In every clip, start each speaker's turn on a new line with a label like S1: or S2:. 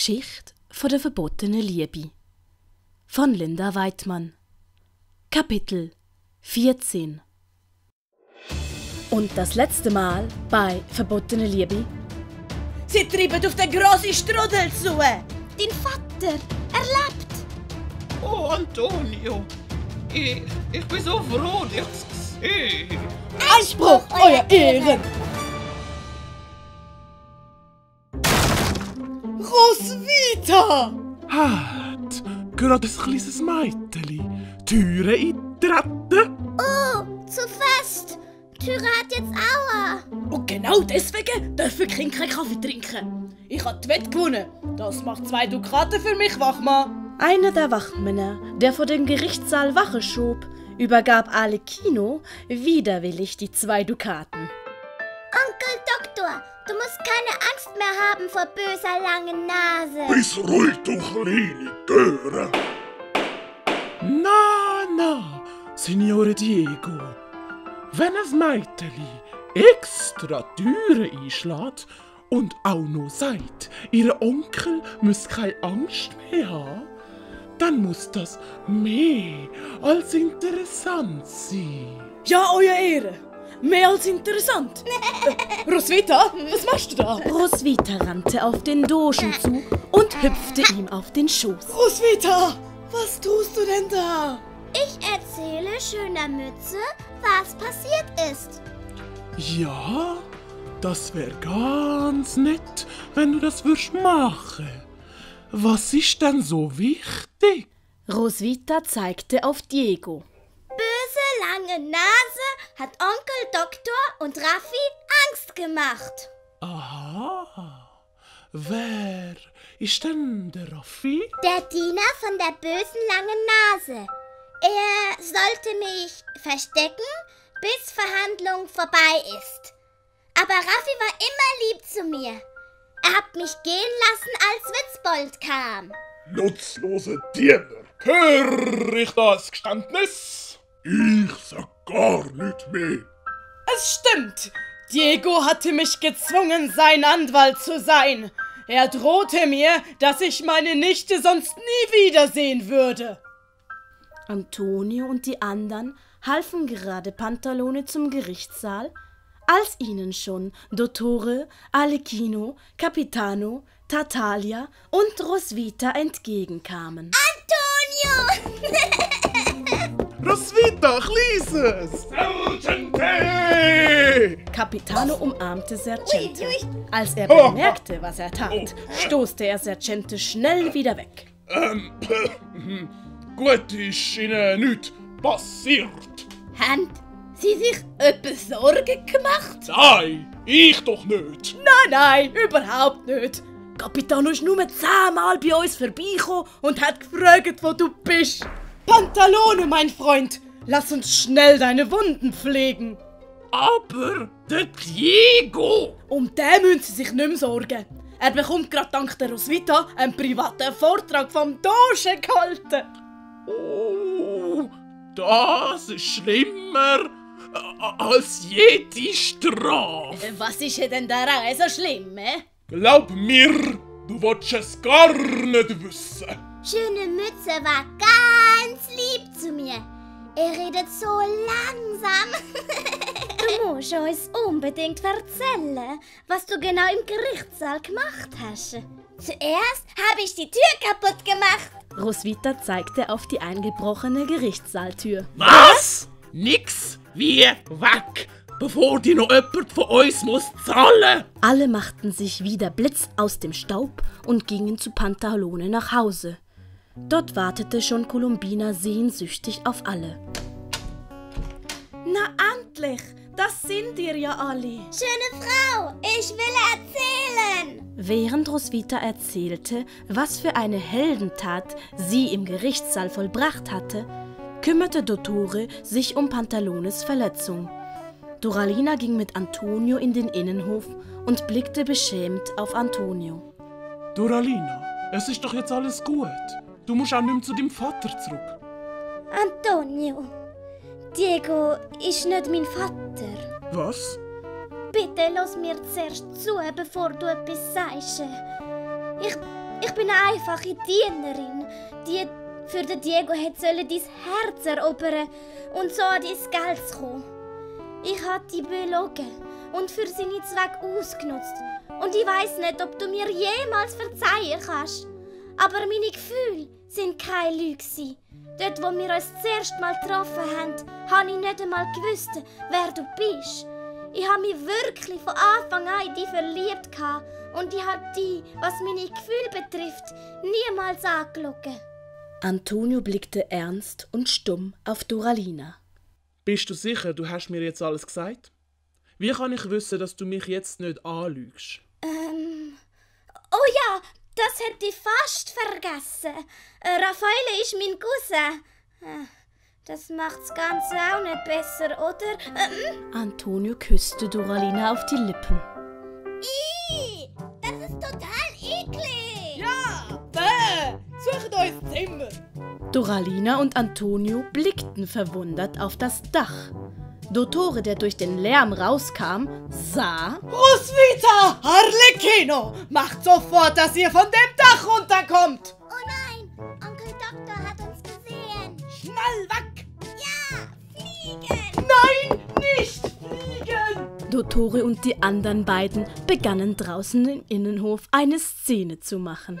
S1: Geschichte von der verbotenen Liebe von Linda Weidmann. Kapitel 14. Und das letzte Mal bei Verbotene Liebe.
S2: Sie treiben auf den grossen Strudel zu.
S3: Dein Vater, er lebt.
S4: Oh, Antonio, ich bin so froh, dich zu sehen.
S2: Einspruch, euer Ehren! Roswitha!
S5: Hat gerade ein kleines Mädchen Türen eintreten?
S3: Oh, zu fest. Die Tür hat jetzt Aua.
S2: Und genau deswegen dürfen Kinder keinen Kaffee trinken. Ich habe die Wette gewonnen. Das macht 2 Dukaten für mich, Wachmann.
S1: Einer der Wachmänner, der vor dem Gerichtssaal Wache schob, übergab Alekino widerwillig die 2 Dukaten.
S3: Onkel Doktor, du musst keine Angst mehr haben vor böser langen Nase.
S6: Bist ruhig, du kleine Göre.
S5: Na, Signore Diego. Wenn ein Mädchen extra Türen einschlägt und auch noch sagt, ihr Onkel muss keine Angst mehr haben, dann muss das mehr als interessant sein.
S2: Ja, euer Ehren. Mehr als interessant. Roswitha, was machst du da?
S1: Roswitha rannte auf den Dogen zu und hüpfte ihm auf den Schoß.
S2: Roswitha, was tust du denn da?
S3: Ich erzähle schöner Mütze, was passiert ist.
S5: Ja, das wär ganz nett, wenn du das würdest machen. Was ist denn so wichtig?
S1: Roswitha zeigte auf Diego.
S3: Böse lange Nase hat Onkel Doktor und Raffi Angst gemacht.
S5: Aha. Wer ist denn der Raffi?
S3: Der Diener von der bösen langen Nase. Er sollte mich verstecken, bis Verhandlung vorbei ist. Aber Raffi war immer lieb zu mir. Er hat mich gehen lassen, als Witzbold kam.
S6: Nutzlose Diener.
S5: Hör ich das Geständnis?
S6: Ich sag gar nicht mehr.
S2: Es stimmt. Diego hatte mich gezwungen, sein Anwalt zu sein. Er drohte mir, dass ich meine Nichte sonst nie wiedersehen würde.
S1: Antonio und die anderen halfen gerade Pantalone zum Gerichtssaal, als ihnen schon Dottore, Alekino, Capitano, Tartaglia und Roswitha entgegenkamen.
S3: Antonio!
S5: Roswitha, Kleines! Sergeante!
S1: Capitano umarmte Sergente.
S3: Ui.
S1: Als er bemerkte, was er tat, stoßte er Sergente schnell wieder weg.
S5: Gut ist Ihnen nichts passiert.
S2: Haben Sie sich etwas Sorgen gemacht?
S5: Nein, ich doch nicht.
S2: Nein, überhaupt nicht. Capitano ist nur 10-mal bei uns vorbeigekommen und hat gefragt, wo du bist. Pantalone, mein Freund, lass uns schnell deine Wunden pflegen.
S5: Aber der Diego!
S2: Um den müssen Sie sich nicht mehr sorgen. Er bekommt gerade dank der Roswitha einen privaten Vortrag vom Dogen gehalten.
S5: Oh, das ist schlimmer als jede Strafe.
S2: Was ist denn daran so schlimm,
S5: Glaub mir, du willst es gar nicht wissen.
S3: Schöne Mütze war ganz lieb zu mir. Er redet so langsam. Du musst uns unbedingt erzählen, was du genau im Gerichtssaal gemacht hast. Zuerst habe ich die Tür kaputt gemacht.
S1: Roswitha zeigte auf die eingebrochene Gerichtssaaltür.
S5: Was? Nix wie weg, bevor dir noch jemand von uns muss zahlen.
S1: Alle machten sich wieder Blitz aus dem Staub und gingen zu Pantalone nach Hause. Dort wartete schon Columbina sehnsüchtig auf alle.
S2: Na endlich, das sind ihr ja alle.
S3: Schöne Frau, ich will erzählen.
S1: Während Roswitha erzählte, was für eine Heldentat sie im Gerichtssaal vollbracht hatte, kümmerte Dottore sich um Pantalones Verletzung. Doralina ging mit Antonio in den Innenhof und blickte beschämt auf Antonio.
S5: Doralina, es ist doch jetzt alles gut. Du musst auch nicht mehr zu deinem Vater zurück.
S3: Antonio, Diego ist nicht mein Vater.
S5: Was?
S3: Bitte lass mir zuerst zu, bevor du etwas sagst. Ich Ich bin eine einfache Dienerin, die für den Diego hätte dein Herz erobern und so an dein Geld zu kommen. Ich habe dich belogen und für seine Zwecke ausgenutzt. Und ich weiss nicht, ob du mir jemals verzeihen kannst. Aber meine Gefühle sind keine Lüge. Dort, wo wir uns das erste Mal getroffen haben, habe ich nicht einmal gewusst, wer du bist. Ich habe mich wirklich von Anfang an in dich verliebt und ich habe dich, was meine Gefühle betrifft, niemals angeschaut.
S1: Antonio blickte ernst und stumm auf Doralina.
S5: Bist du sicher, du hast mir jetzt alles gesagt? Wie kann ich wissen, dass du mich jetzt nicht anlügst?
S3: Oh ja, das hätte ich fast vergessen. Raffaele ist mein Cousin. Das macht's Ganze auch nicht besser, oder?
S1: Antonio küsste Doralina auf die Lippen.
S3: Das ist total eklig.
S2: Ja, sucht euch das Zimmer.
S1: Doralina und Antonio blickten verwundert auf das Dach. Dottore, der durch den Lärm rauskam, sah:
S2: Roswitha, Harlequino, macht sofort, dass ihr von dem Dach runterkommt.
S3: Oh nein, Onkel Doktor hat uns gesehen.
S2: Schnell weg.
S3: Ja, fliegen.
S2: Nein, nicht fliegen.
S1: Dottore und die anderen beiden begannen draußen im Innenhof eine Szene zu machen.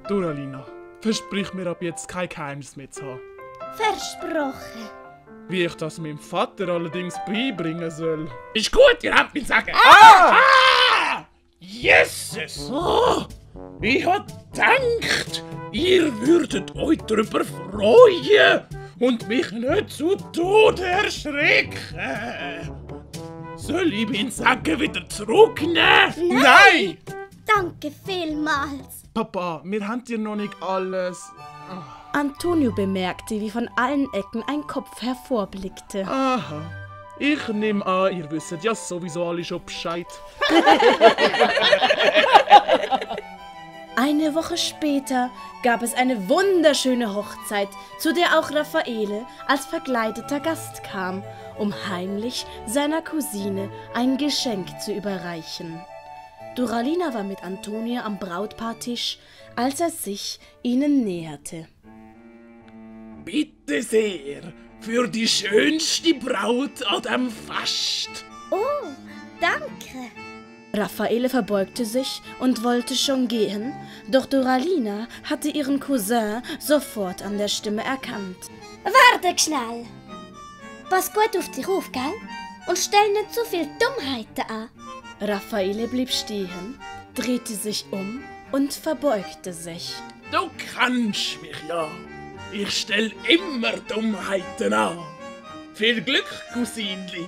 S5: Doralina, versprich mir ab jetzt kein Geheimnis mehr zu haben.
S3: Versprochen.
S5: Wie ich das meinem Vater allerdings beibringen soll.
S4: Ist gut, ihr habt mich sagen. Jesus! Oh, ich hab gedacht, ihr würdet euch darüber freuen und mich nicht zu Tode erschrecken. Soll ich meinen Sacken wieder zurücknehmen?
S5: Nein!
S3: Danke vielmals.
S5: Papa, wir haben dir noch nicht alles...
S1: Antonio bemerkte, wie von allen Ecken ein Kopf hervorblickte.
S5: Aha. Ich nehme an, ihr wisst ja sowieso alle schon Bescheid.
S1: Eine Woche später gab es eine wunderschöne Hochzeit, zu der auch Raffaele als verkleideter Gast kam, um heimlich seiner Cousine ein Geschenk zu überreichen. Doralina war mit Antonio am Brautpaartisch, als er sich ihnen näherte.
S4: Bitte sehr, für die schönste Braut an dem Fest.
S3: Oh, danke.
S1: Raffaele verbeugte sich und wollte schon gehen, doch Doralina hatte ihren Cousin sofort an der Stimme erkannt.
S3: Warte schnell. Pass gut auf dich auf, gell? Und stell nicht zu viel Dummheiten an.
S1: Raffaele blieb stehen, drehte sich um und verbeugte sich.
S4: Du kannst mich ja. Ich stell immer Dummheiten an. Viel Glück, Cousinli.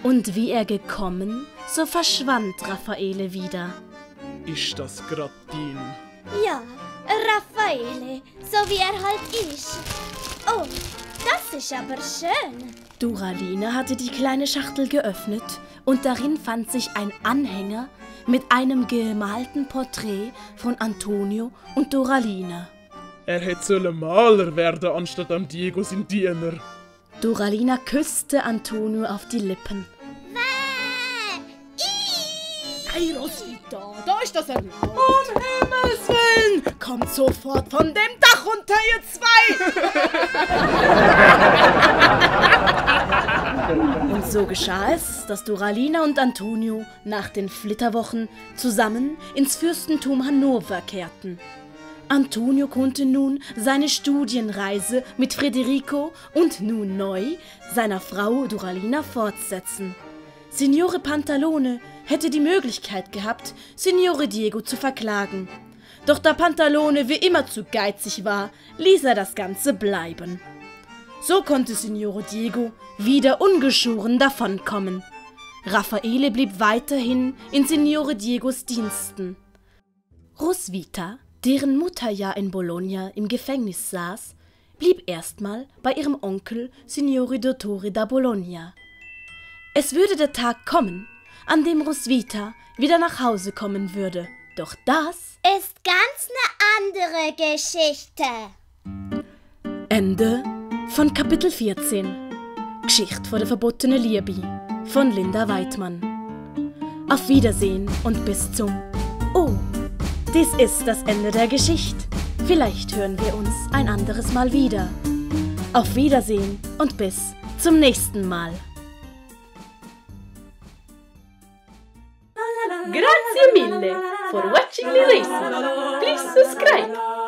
S1: Und wie er gekommen, so verschwand Raffaele wieder.
S5: Ist das grad dein?
S3: Ja, Raffaele, so wie er halt ist. Oh, das ist aber schön.
S1: Doralina hatte die kleine Schachtel geöffnet und darin fand sich ein Anhänger mit einem gemalten Porträt von Antonio und Doralina.
S5: Er hätte Maler werden anstatt am Diego sein Diener.
S1: Doralina küsste Antonio auf die Lippen.
S2: Hey Roswitha, da ist das erlaubt. Um Himmels Willen, kommt sofort von dem Dach runter, ihr zwei.
S1: Und so geschah es, dass Doralina und Antonio nach den Flitterwochen zusammen ins Fürstentum Hannover kehrten. Antonio konnte nun seine Studienreise mit Federico und nun neu seiner Frau Doralina fortsetzen. Signore Pantalone hätte die Möglichkeit gehabt, Signore Diego zu verklagen. Doch da Pantalone wie immer zu geizig war, ließ er das Ganze bleiben. So konnte Signore Diego wieder ungeschoren davonkommen. Raffaele blieb weiterhin in Signore Diegos Diensten. Roswitha, deren Mutter ja in Bologna im Gefängnis saß, blieb erstmal bei ihrem Onkel Signore Dottore da Bologna. Es würde der Tag kommen, an dem Roswitha wieder nach Hause kommen würde. Doch das
S3: Ist ganz eine andere Geschichte.
S1: Ende von Kapitel 14. Geschichte von der verbotenen Liebe von Linda Weidmann. Auf Wiedersehen und bis zum... Oh, dies ist das Ende der Geschichte. Vielleicht hören wir uns ein anderes Mal wieder. Auf Wiedersehen und bis zum nächsten Mal.
S7: Grazie mille for watching the lesson. Please subscribe.